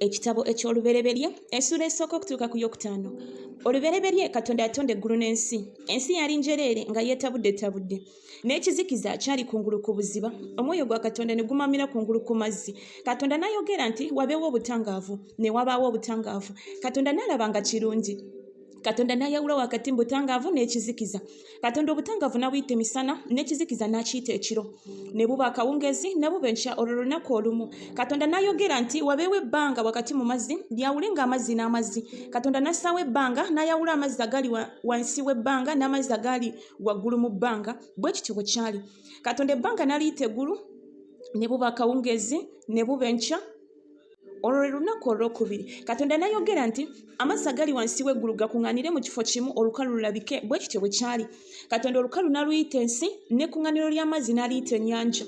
Ekitabo eky'Olubereberye, essuula esooka okutuuka ku yokutaano. Olubereberye Katonda yatonda eggulu n'ensi. Ensi yali njereere nga yeetabuddetabudde, n'ekizikiza kyali kungulu ku buziba. Omwoyo gwa Katonda ne gumamira kungulu ku mazzi. Katonda n'ayogera nti, Wabeewo obutangaavu. Ne wabaawo obutangaavu. Katonda n'alaba nga kirungi. Katonda n'ayawula wakati mu butangaavu n'ekizikiza. Katonda obutangaavu n'abuyita emisana, n'ekizikiza n'akiyita ekiro. Ne buba akawungeezi, ne buba enkya, olwo lunaku olumu. Katonda n'ayogera nti, Wabeewo ebbanga wakati mu mazzi, lyawulenga amazzi n'amazzi. Katonda n'assaawo ebbanga, n'ayawula amazzi agali wansi w'ebbanga n'amazzi agaali waggulu mu bbanga. Bwe kityo bwe kyali. Katonda ebbanga n'aliyita eggulu, ne buba akawungeezi, ne buba enkya. Olwo lwe lunaku olwokubiri. Katonda n'ayogera nti, Amazzi agali wansi w'eggulu gakuŋŋaanire mu kifo kimu, olukalu lulabike. Bwe kityo bwe kyali. Katonda olukalu n'aluyita ensi, n'ekkuŋŋaaniro ly'amazzi n'aliyita ennyanja.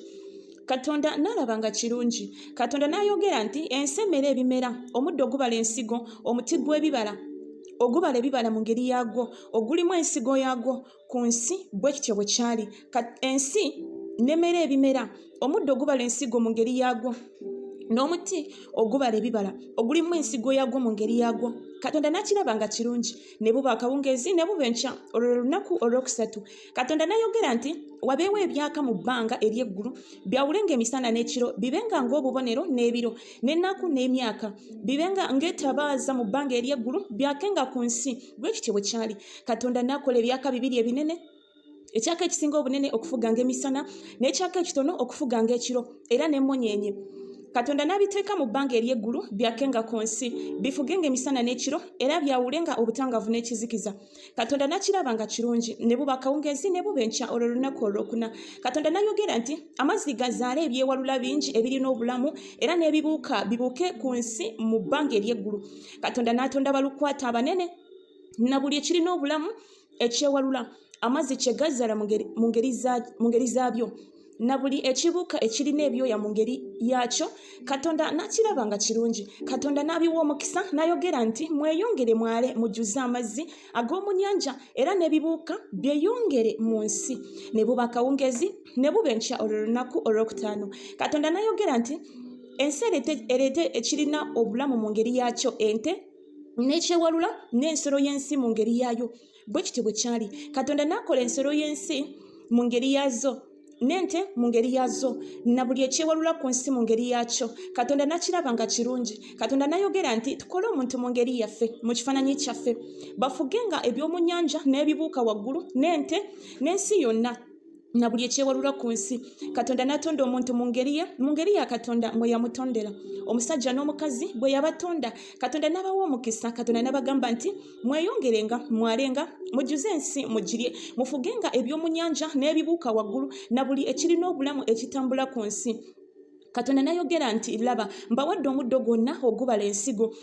Katonda n'alaba nga kirungi. Katonda n'ayogera nti, Ensi emere ebimera, omuddo ogubala ensigo, omuti gw'ebibala ogubala ebibala mu ngeri yaagwo, ogulimu ensigo yaagwo, ku nsi. Bwe kityo bwe kyali. Ensi n'emera ebimera, omuddo ogubala ensigo mu ngeri yaagwo, n'omuti ogubala ebibala ogulimu ensigo yaagwo mu ngeri yaagwo. Katonda n'akiraba nga kirungi. Ne buba akawungeezi ne buba enkya, olwo lwe lunaku olwokusatu. Katonda n'ayogera nti, Wabeewo ebyaka mu bbanga ery'eggulu, byawulenga emisana n'ekiro, bibenga ng'obubonero n'ebiro, n'ennaku n'emyaka, bibenga ng'etabaaza mu bbanga ery'eggulu, byakenga ku nsi. Bwe kityo bwe kyali. Katonda n'akola ebyaka bibiri ebinene, ekyaka ekisinga obunene okufuganga emisana, n'ekyaka ekitono okufuganga ekiro, era n'emmunyeenye. Katonda n'abiteeka mu bbanga ery'eggulu byakenga ku nsi, bifugenga emisana n'ekiro, era byawulenga obutangaavu n'ekizikiza. Katonda n'akiraba nga kirungi. Ne buba akawungeezi ne buba enkya, olwo lunaku olwokuna. Katonda n'ayogera nti, Amazzi gazaale ebyewalula bingi ebirina obulamu, era n'ebibuuka bibuuke ku nsi mu bbanga ery'eggulu. Katonda n'atonda balukwata abanene na buli ekirina obulamu ekyewalula, amazzi kye gazaala mu ngeri zaabyo, na buli ekibuuka ekirina ebyoya mu ngeri yaakyo. Katonda n'akiraba nga kirungi. Katonda n'abiwa omukisa, n'ayogera nti, Mweyongere mwale, mujjuze amazzi ag'omu nnyanja, era n'ebibuuka byeyongere mu nsi. Ne buba akawungeezi, ne buba enkya, olwo lunaku olwokutaano. Katonda n'ayogera nti, Ensi ereete ekirina obulamu mu ngeri yaakyo, ente n'ekyewalula n'ensolo y'ensi mu ngeri yaayo. Bwe kityo bwe kyali. Katonda n'akola ensolo y'ensi mu ngeri yaazo, n'ente mu ngeri yaazo, na buli ekyewalula ku nsi mu ngeri yaakyo. Katonda n'akiraba nga kirungi. Katonda n'ayogera nti, Tukole omuntu mu ngeri yaffe, mu kifaananyi kyaffe, bafugenga eby'omu nnyanja n'ebibuuka waggulu, n'ente n'ensi yonna, na buli ekyewalula ku nsi. Katonda n'atonda omuntu mu ngeri ye, mu ngeri ya Katonda mwe yamutondera. Omusajja n'omukazi bwe yabatonda, Katonda n'abawa omukisa. Katonda n'abagamba nti, Mweyongerenga, mwalenga, mujjuze ensi, mugirye, mufugenga eby'omu nnyanja n'ebibuuka waggulu, na buli ekirina obulamu ekitambula ku nsi. Katonda n'ayogera nti, Laba, mbawadde omuddo gwonna ogubala ensigo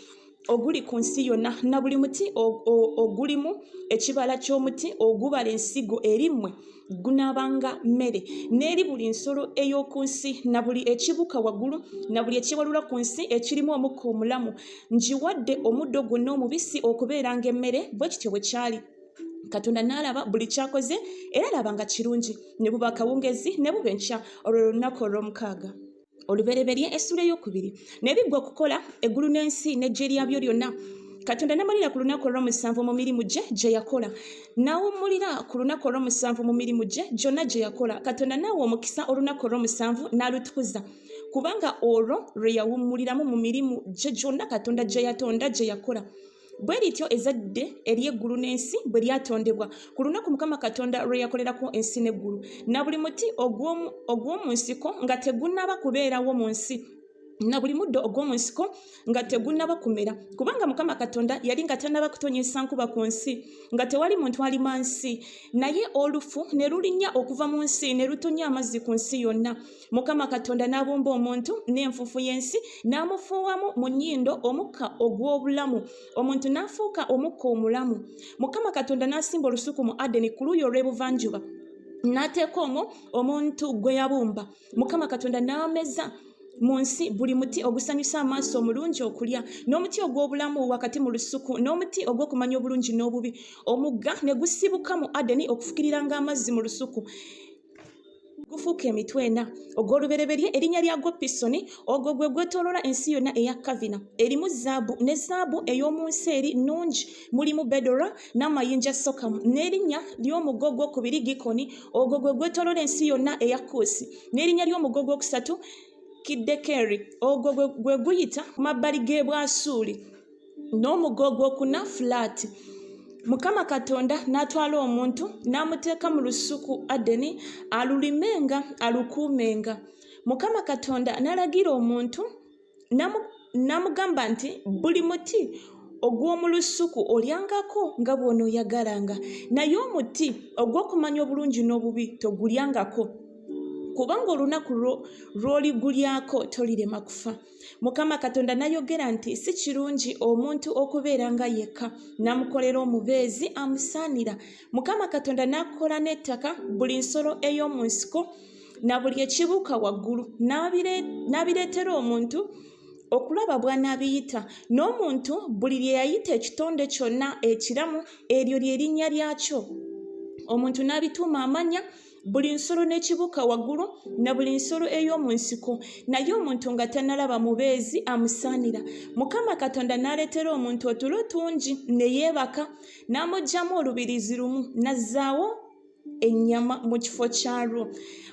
oguli ku nsi yonna, na buli muti ogulimu ekibala ky'omuti ogubala ensigo eri mmwe gunaabanga mmere, n'eri buli nsolo ey'oku nsi, na buli ekibuuka waggulu, na buli ekyewalula ku nsi ekirimu omukka omulamu, ngiwadde omuddo gwonna omubisi okubeeranga emmere. Bwe kityo bwe kyali. Katonda n'alaba buli ky'akoze, era laba nga kirungi. Ne buba akawungeezi, ne buba enkya, olwo lunaku olw'omukaaga. Olubereberye essuula ey'okubiri. Ne biggwa okukola eggulu n'ensi n'eggye lyabyo lyonna. Katonda n'amalira ku lunaku olw'omusanvu mu mirimu gye gye yakola. N'awummulira ku lunaku olw'omusanvu mu mirimu gye gyonna gye yakola. Katonda n'awa omukisa olunaku olw'omusanvu n'alutukuza, kubanga olwo lwe yawummuliramu mu mirimu gye gyonna Katonda gye yatonda gye yakola. Bwe lityo ezzadde ery'eggulu n'ensi bwe lyatondebwa, ku lunaku Mukama Katonda lwe yakolerako ensi n'eggulu. Na buli muti ogw'omu nsiko nga tegunnaba kubeerawo mu nsi, na buli muddo ogw'omu nsiko nga tegunnaba kumera, kubanga Mukama Katonda yali nga tannaba kutonnyesa nkuba ku nsi, nga tewali muntu alima nsi. Naye olufu ne lulinnya okuva mu nsi ne lutonnya amazzi ku nsi yonna. Mukama Katonda n'abumba omuntu n'enfuufu y'ensi, n'amufuuwamu mu nnyindo omukka ogw'obulamu, omuntu n'afuuka omukka omulamu. Mukama Katonda n'asimba olusuku mu Adeni ku luuyi olw'ebuvanjuba, n'ateeka omwo omuntu gwe yabumba. Mukama Katonda n'ameza mu nsi buli muti ogusanyusa amaaso omulungi okulya, n'omuti ogw'obulamu wakati mu lusuku, n'omuti ogw'okumanya obulungi n'obubi. Omugga ne gusibuka mu Adeni okufukiriranga amazzi mu lusuku. Gufuuka emitwe ena. Ogw'olubereberye erinnya lyagwo Pisoni, ogwo gwe gwetooloola ensi yonna eya Kavina, erimu zaabu, ne zaabu ey'omu nsi eri nnungi, mulimu bedora n'amayinja sokamu. N'erinnya ly'omugga ogwokubiri Gikoni, ogwo gwe gwetooloola ensi yonna eya Kuusi. N'erinnya ly'omugga ogwokusatu Kiddekeri, ogwo gwe guyita ku mabbali g'e Bwasuuli. N'omugga ogwokuna Fulaati. Mukama Katonda n'atwala omuntu n'amuteeka mu lusuku Adeni alulimenga alukuumenga. Mukama Katonda n'alagira omuntu n'amugamba nti, Buli muti ogw'omu lusuku olyangako nga bw'onooyagalanga, naye omuti ogw'okumanya obulungi n'obubi togulyangako, kubanga olunaku lw'oligulyako tolirema kufa. Mukama Katonda n'ayogera nti, Si kirungi omuntu okubeeranga yekka, n'amukolera omubeezi amusaanira. Mukama Katonda n'akola n'ettaka buli nsolo ey'omu nsiko na buli ekibuuka waggulu, n'abireetera omuntu okulaba bw'anaabiyita. N'omuntu buli lye yayita ekitonde kyonna ekiramu, eryo lye linnya lyakyo. Omuntu n'abituuma amannya buli nsolo n'ekibuuka waggulu na buli nsolo ey'omu nsiko, naye omuntu nga tannalaba mubeezi amusaanira. Mukama Katonda n'aleetera omuntu otulo tungi ne yeebaka, n'amuggyamu olubiriizi lumu, n'azzaawo ennyama mu kifo kyalwo.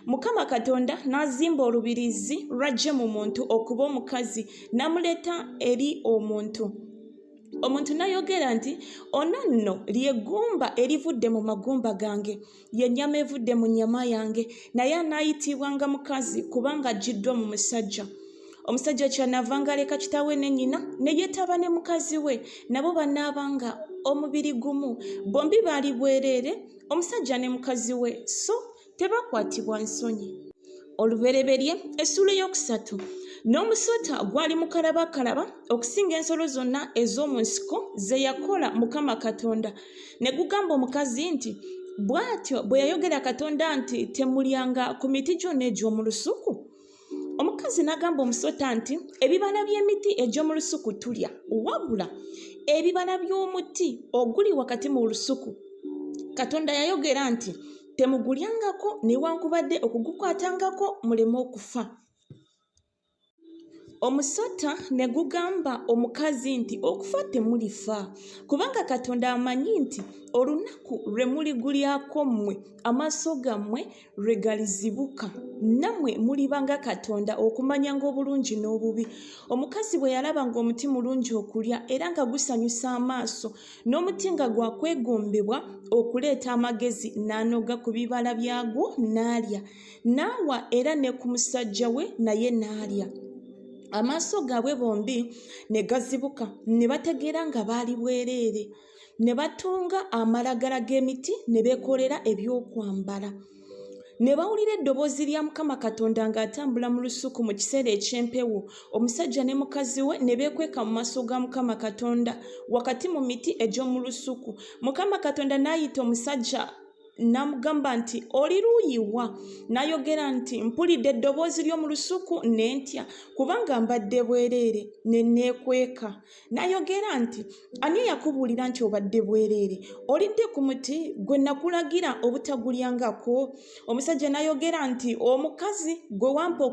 Mukama Katonda n'azimba olubiriizi lw'aggye mu muntu okuba omukazi, n'amuleeta eri omuntu. Omuntu n'ayogera nti, Ono nno lye ggumba erivudde mu magumba gange, ye nnyama evudde mu nnyama yange, naye anaayitibwanga mukazi, kubanga aggyiddwa mu musajja. Omusajja kyanaavanga aleka kitaawe ne nnyina, ne yeetaba ne mukazi we, nabo banaabanga omubiri gumu. Bombi baali bwereere, omusajja ne mukazi we, so tebakwatibwa nsonyi. Olubereberye essuula ey'okusatu. N'omusota gwali mukalabakalaba okusinga ensolo zonna ez'omu nsiko ze yakola Mukama Katonda. Ne gugamba omukazi nti, Bw'atyo bwe yayogera Katonda nti, Temulyanga ku miti gyonna egy'omu lusuku? Omukazi n'agamba omusota nti, Ebibala by'emiti egy'omu lusuku tulya, wabula ebibala by'omuti oguli wakati mu lusuku, Katonda yayogera nti, Temugulyangako newankubadde okugukwatangako muleme okufa. Omusota ne gugamba omukazi nti, Okufa temulifa, kubanga Katonda amanyi nti olunaku lwe muligulyako mmwe amaaso gammwe lwe galizibuka, nammwe muliba nga Katonda okumanyanga obulungi n'obubi. Omukazi bwe yalaba ng'omuti mulungi okulya era nga gusanyusa amaaso, n'omuti nga gwa kwegombebwa okuleeta amagezi, n'anoga ku bibala byagwo n'alya. N'awa era ne ku musajja we naye n'alya. Amaaso gaabwe bombi ne gazibuka, ne bategeera nga baali bwereere. Ne batunga amalagala g'emiti ne beekolera eby'okwambala. Ne bawulira eddoboozi lya Mukama Katonda ng'atambula mu lusuku mu kiseera eky'empewo, omusajja ne mukazi we ne beekweka mu maaso ga Mukama Katonda wakati mu miti egy'omu lusuku. Mukama Katonda n'ayita omusajja n'amugamba nti, Oli luuyi wa? N'ayogera nti, Mpulidde eddoboozi lyo mu lusuku ne ntya, kubanga mbadde bwereere, ne neekweka. N'ayogera nti, Ani eyakubuulira nti obadde bwereere? Olidde ku muti gwe nakulagira obutagulyangako? Omusajja n'ayogera nti, Omukazi gwe wampa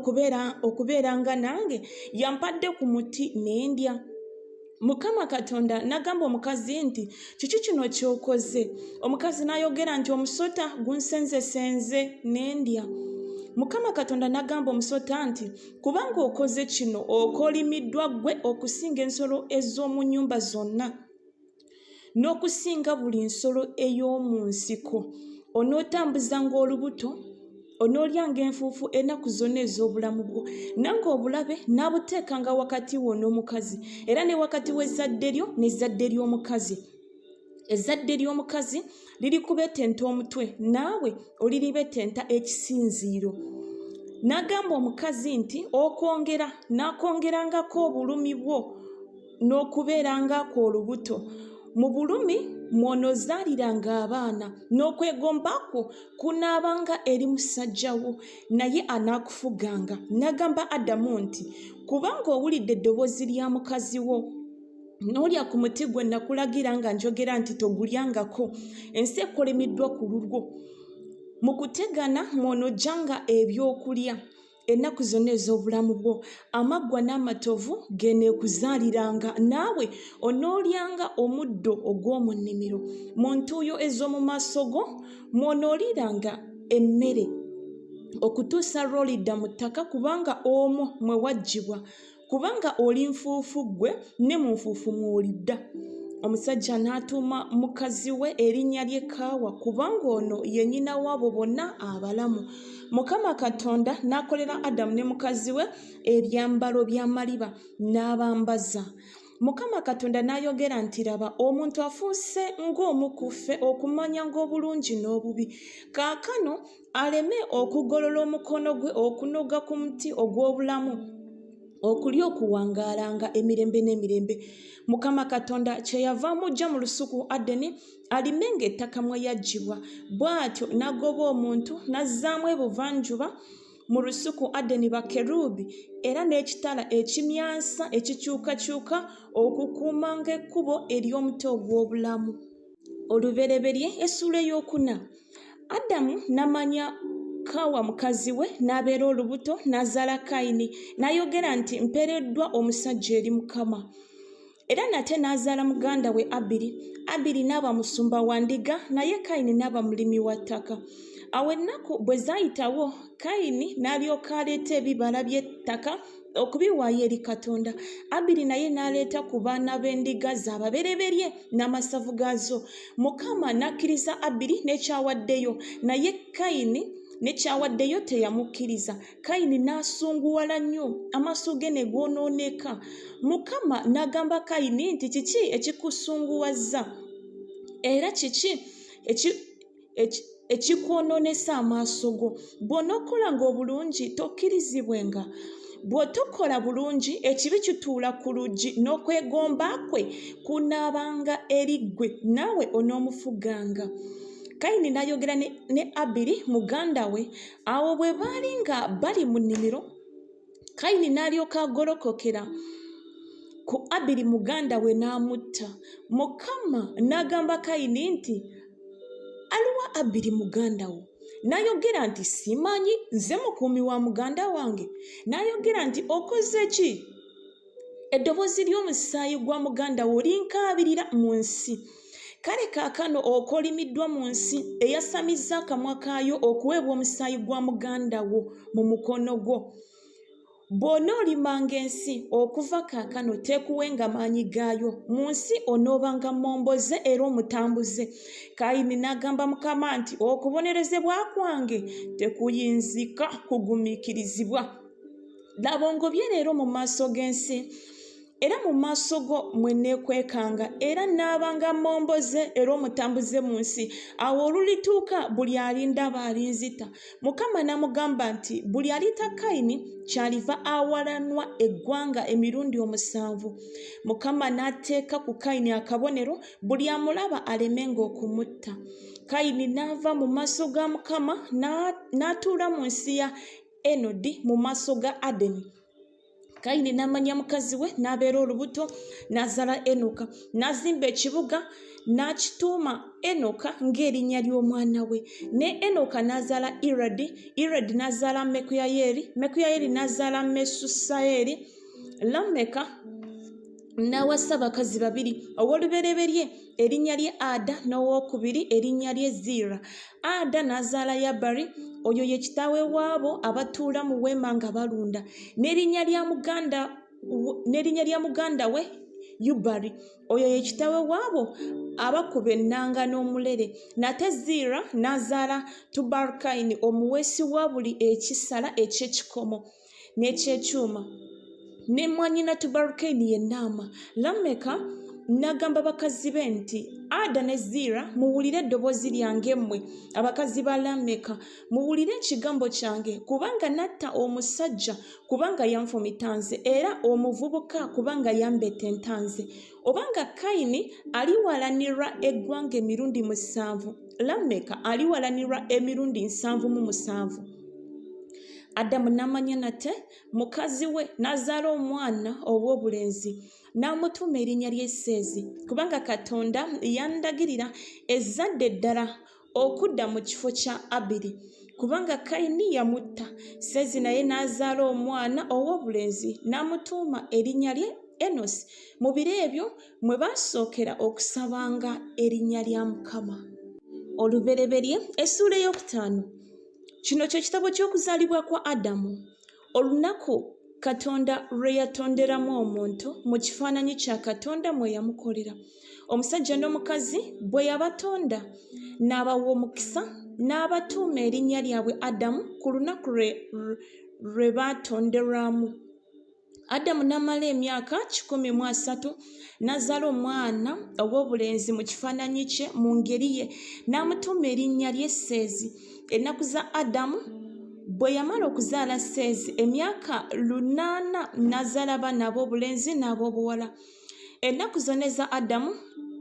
okubeeranga nange yampadde ku muti ne ndya. Mukama Katonda n'agamba omukazi nti, Kiki kino ky'okoze? Omukazi n'ayogera nti, Omusota gunsenzesenze ne ndya. Mukama Katonda n'agamba omusota nti, Kubanga okoze kino, okolimiddwa ggwe okusinga ensolo ez'omu nnyumba zonna, n'okusinga buli nsolo ey'omu nsiko. Onootambuzanga olubuto, onoolyanga enfuufu ennaku zonna ez'obulamu bwo. Nange obulabe naabuteekanga wakati wo n'omukazi, era ne wakati w'ezzadde lyo n'ezzadde ly'omukazi. Ezzadde ly'omukazi lirikubetenta omutwe, naawe oliribetenta ekisinziiro. N'agamba omukazi nti, Okwongera naakwongerangako obulumi bwo n'okubeeranga kwo olubuto. Mu bulumi mw'onoozaaliranga abaana, n'okwegomba kwo kunaabanga eri musajja wo, naye anaakufuganga. N'agamba Adamu nti, Kubanga owulidde eddoboozi lya mukazi wo, n'olya ku muti gwe nakulagira nga njogera nti togulyangako, ensi ekolimiddwa ku lulwo. Mu kutegana mw'onoggyanga ebyokulya ennaku zonna ez'obulamu bwo. Amaggwa n'amatovu geneekuzaaliranga, naawe onoolyanga omuddo ogw'omu nnimiro. Mu ntuuyo ez'omu maaso go mw'onooliiranga emmere okutuusa lw'olidda mu ttaka, kubanga omwo mwe waggyibwa. Kubanga oli nfuufu ggwe, ne mu nfuufu mw'olidda. Omusajja n'atuuma mukazi we erinnya lye Kaawa, kubanga ono ye nnyina w'abo bonna abalamu. Mukama Katonda n'akolera Adamu ne mukazi we ebyambalo by'amaliba, n'abambaza. Mukama Katonda n'ayogera nti, Laba, omuntu afuuse ng'omu ku ffe okumanyanga obulungi n'obubi. Kaakano aleme okugolola omukono gwe okunoga ku muti ogw'obulamu okulya okuwangaalanga emirembe n'emirembe. Mukama Katonda kyeyava amuggya mu lusuku Adeni alimenga ettaka mwe yaggyibwa. Bw'atyo n'agoba omuntu n'azzaamu ebuvanjuba mu lusuku Adeni bakerubi era n'ekitala ekimyansa ekikyukakyuka okukuumanga ekkubo ery'omuti ogw'obulamu. Olubereberye essuula ey'okuna. Adamu n'amanya Kaawa mukazi we, n'abeera olubuto, n'azaala Kayini, n'ayogera nti, Mpeereddwa omusajja eri Mukama. Era nate n'azaala muganda we Abiri. Abiri n'aba musumba wa ndiga, naye Kayini n'aba mulimi wa ttaka. Awo ennaku bwe zaayitawo, Kayini n'alyoka aleeta ebibala by'ettaka okubiwaayo eri Katonda. Abiri naye n'aleeta ku baana b'endiga ze ababereberye n'amasavu gaazo. Mukama n'akkiriza Abiri n'ekyawaddeyo, naye Kayini ne kyawaddeyo teyamukkiriza. Kayini n'asunguwala nnyo, amaaso ge ne goonooneka. Mukama n'agamba Kayini nti, Kiki ekikusunguwazza? Era kiki ekikwonoonesa amaaso go? Bw'onookolanga obulungi, tokkirizibwenga? Bw'otokola bulungi, ekibi kituula ku luggi, n'okwegomba kwe kunaabanga eri ggwe, naawe onoomufuganga. Kayini n'ayogera ne Abiri muganda we. Awo bwe baali nga bali mu nnimiro, Kayini n'alyoka agolokokera ku Abiri muganda we n'amutta. Mukama n'agamba Kayini nti, Aluwa Abiri muganda wo? N'ayogera nti, Simanyi, nze mukuumi wa muganda wange? N'ayogera nti, Okoze ki? Eddoboozi ly'omusaayi gwa muganda wo linkaabirira mu nsi. Kale kaakano okolimiddwa mu nsi eyasamizza akamwa kaayo okuweebwa omusaayi gwa muganda wo mu mukono gwo. Bw'onoolimanga ensi okuva kaakano teekuwenga maanyi gaayo. Mu nsi onoobanga mmomboze era omutambuze. Kayini n'agamba Mukama nti, Okubonerezebwa kwange tekuyinzika kugumiikirizibwa. Laba ongobye leero mu maaso g'ensi, era mu maaso go mwe neekwekanga, era naabanga mmomboze era omutambuze mu nsi. Awo olulituuka buli alindaba alinzita. Mukama n'amugamba nti, Buli alitta Kayini kyaliva awalanwa eggwanga emirundi omusanvu. Mukama n'ateeka ku Kayini akabonero, buli amulaba alemenga okumutta. Kayini n'ava mu maaso ga Mukama n'atuula mu nsi ya Enodi mu maaso ga Adeni. Kayini n'amanya mukazi we n'abeera olubuto n'azaala Enoka. N'azimba ekibuga n'akituuma Enoka ng'erinnya ly'omwana we. Ne Enoka n'azaala Iradi, Iradi n'azaala Mekuyayeeri, Mekuyayeeri n'azaala Mesusaeri. Lameka n'awasa abakazi babiri, ow'olubereberye erinnya lye Ada n'owokubiri erinnya lye Ziira. Ada n'azaala Yabali, oyo ye kitaawe w'abo abatuula mu weema nga balunda, n'erinnya lya muganda n'erinnya lya muganda we Yubali, oyo ye kitaawe w'abo abakuba ennanga n'omulere. Nate Ziira n'azaala Tubalukayini, omuweesi wa buli ekisala eky'ekikomo. n'eky'ekyuma ne mwannyina Tubalukayini ye Naama. Lameka n'agamba bakazi be nti, Ada ne Ziira, muwulire eddoboozi lyange mmwe abakazi ba Lameka, muwulire ekigambo kyange, kubanga natta omusajja kubanga yanfumita nze, era omuvubuka kubanga yambetenta nze. Obanga Kayini aliwalanirwa eggwanga emirundi musanvu, Lameka aliwalanirwa emirundi 77. Adamu n'amanya nate mukazi we n'azaala omwana ow'obulenzi n'amutuuma erinnya lye Seezi, kubanga Katonda yandagirira ezzadde eddala okudda mu kifo kya Abiri, kubanga Kayini yamutta. Seezi naye n'azaala omwana ow'obulenzi, n'amutuuma erinnya lye Enosi. Mu biro ebyo mwe baasookera okusabanga erinnya lya Mukama. Olubereberye essuula ey'okutaano. Kino kye kitabo ky'okuzaalibwa kwa Adamu. Olunaku Katonda lwe yatonderamu omuntu mu kifaananyi kya Katonda mwe yamukolera. Omusajja n'omukazi bwe yabatonda n'abawa omukisa n'abatuuma erinnya lyabwe Adamu ku lunaku lwe baatonderwamu. Adamu n'amala emyaka 130, n'azaala omwana ow'obulenzi mu kifaananyi kye, mu ngeri ye, n'amutuuma erinnya lye Seezi. Ennaku za Adamu bwe yamala okuzaala Seezi emyaka 800, n'azaala abaana ab'obulenzi n'ab'obuwala. Ennaku zonna eza Adamu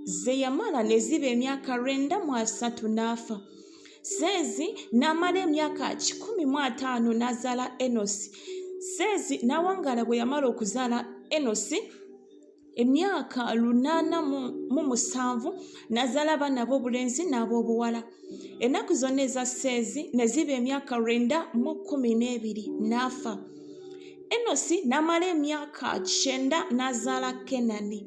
ze yamala ne ziba emyaka 930, n'afa. Seezi n'amala emyaka 150, n'azaala Enosi. Seezi n'awangaala bwe yamala okuzaala Enosi emyaka 807, n'azaala abaana ab'obulenzi n'ab'obuwala. Ennaku zonna eza Seezi ne ziba emyaka 912, n'afa. Enosi n'amala emyaka 90, n'azaala Kenani.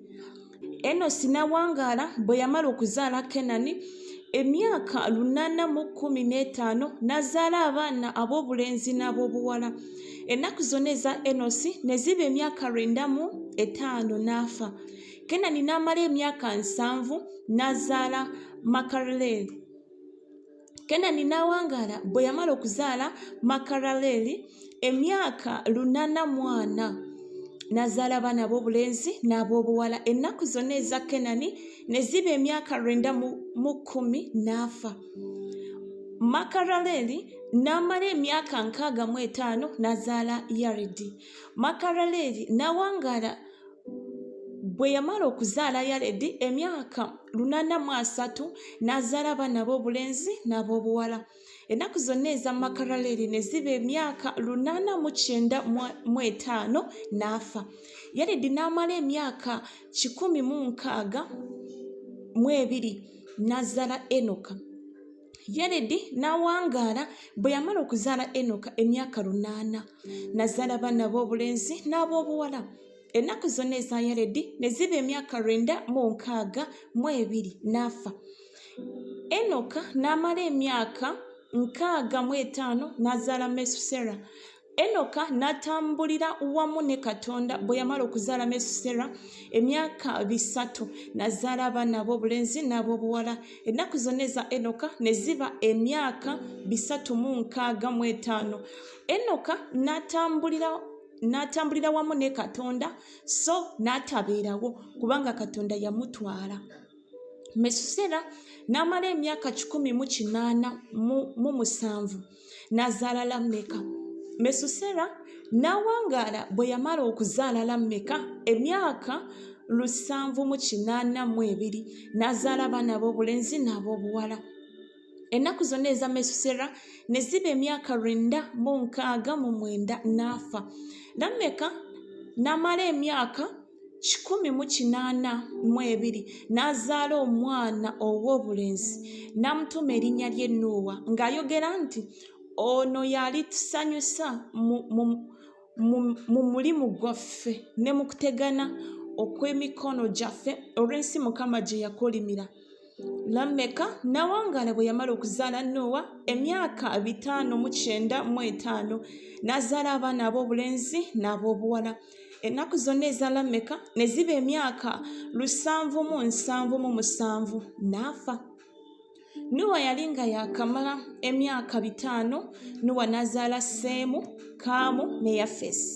Enosi n'awangaala bwe yamala okuzaala Kenani emyaka 815, n'azaala abaana ab'obulenzi n'ab'obuwala. Ennaku zonna eza Enosi ne ziba emyaka 905, n'afa. Kenani n'amala emyaka 70, n'azaala Makalaleeli. Kenani n'awangaala bwe yamala okuzaala Makalaleeli emyaka 840, n'azaala abaana ab'obulenzi n'ab'obuwala. Ennaku zonna eza Kenani ne ziba emyaka 910, n'afa. Makalaleeli n'amala emyaka 65, n'azaala Yaredi. Makalaleeli n'awangaala bwe yamala okuzaala Yaredi emyaka 830, n'azaala abaana ab'obulenzi n'ab'obuwala. Ennaku zonna eza Makalaleeri ne ziba emyaka 895, n'afa. Yaredi n'amala emyaka 162, n'azaala Enoka. Yaredi n'awangaala bwe yamala okuzaala Enoka emyaka 800, n'azaala abaana ab'obulenzi n'ab'obuwala. Ennaku zonna eza Yaredi ne ziba emyaka 962, n'afa. Enoka n'amala emyaka 65, n'azaala Mesusera. Enoka n'atambulira wamu ne Katonda bwe yamala okuzaala Mesusera emyaka 300, n'azaala abaana ab'obulenzi n'ab'obuwala. Ennaku zonna eza Enoka ne ziba emyaka 365. Enoka n'atambulira wamu ne Katonda, so n'atabeerawo, kubanga Katonda yamutwala. Mesusera n'amala emyaka 187, n'azaala Lameka. Mesusera n'awangaala bwe yamala okuzaala Lameka emyaka 782, n'azaala abaana ab'obulenzi n'ab'obuwala. Ennaku zonna eza Mesusera ne ziba emyaka 969, n'afa. Lameka n'amala emyaka 182, n'azaala omwana ow'obulenzi, n'amutuuma erinnya lye Nuuwa, ng'ayogera nti, Ono y'alitusanyusa mu mulimu gwaffe ne mu kutegana okw'emikono gyaffe olw'ensi Mukama gye yakolimira. Lameka n'awangaala bwe yamala okuzaala Nuuwa emyaka 595, n'azaala abaana ab'obulenzi n'ab'obuwala. Ennaku zonna eza Lameka ne ziba emyaka 777, n'afa. Nuuwa yali nga yaakamala emyaka 500, Nuuwa n'azaala Seemu, Kaamu ne Yafesi.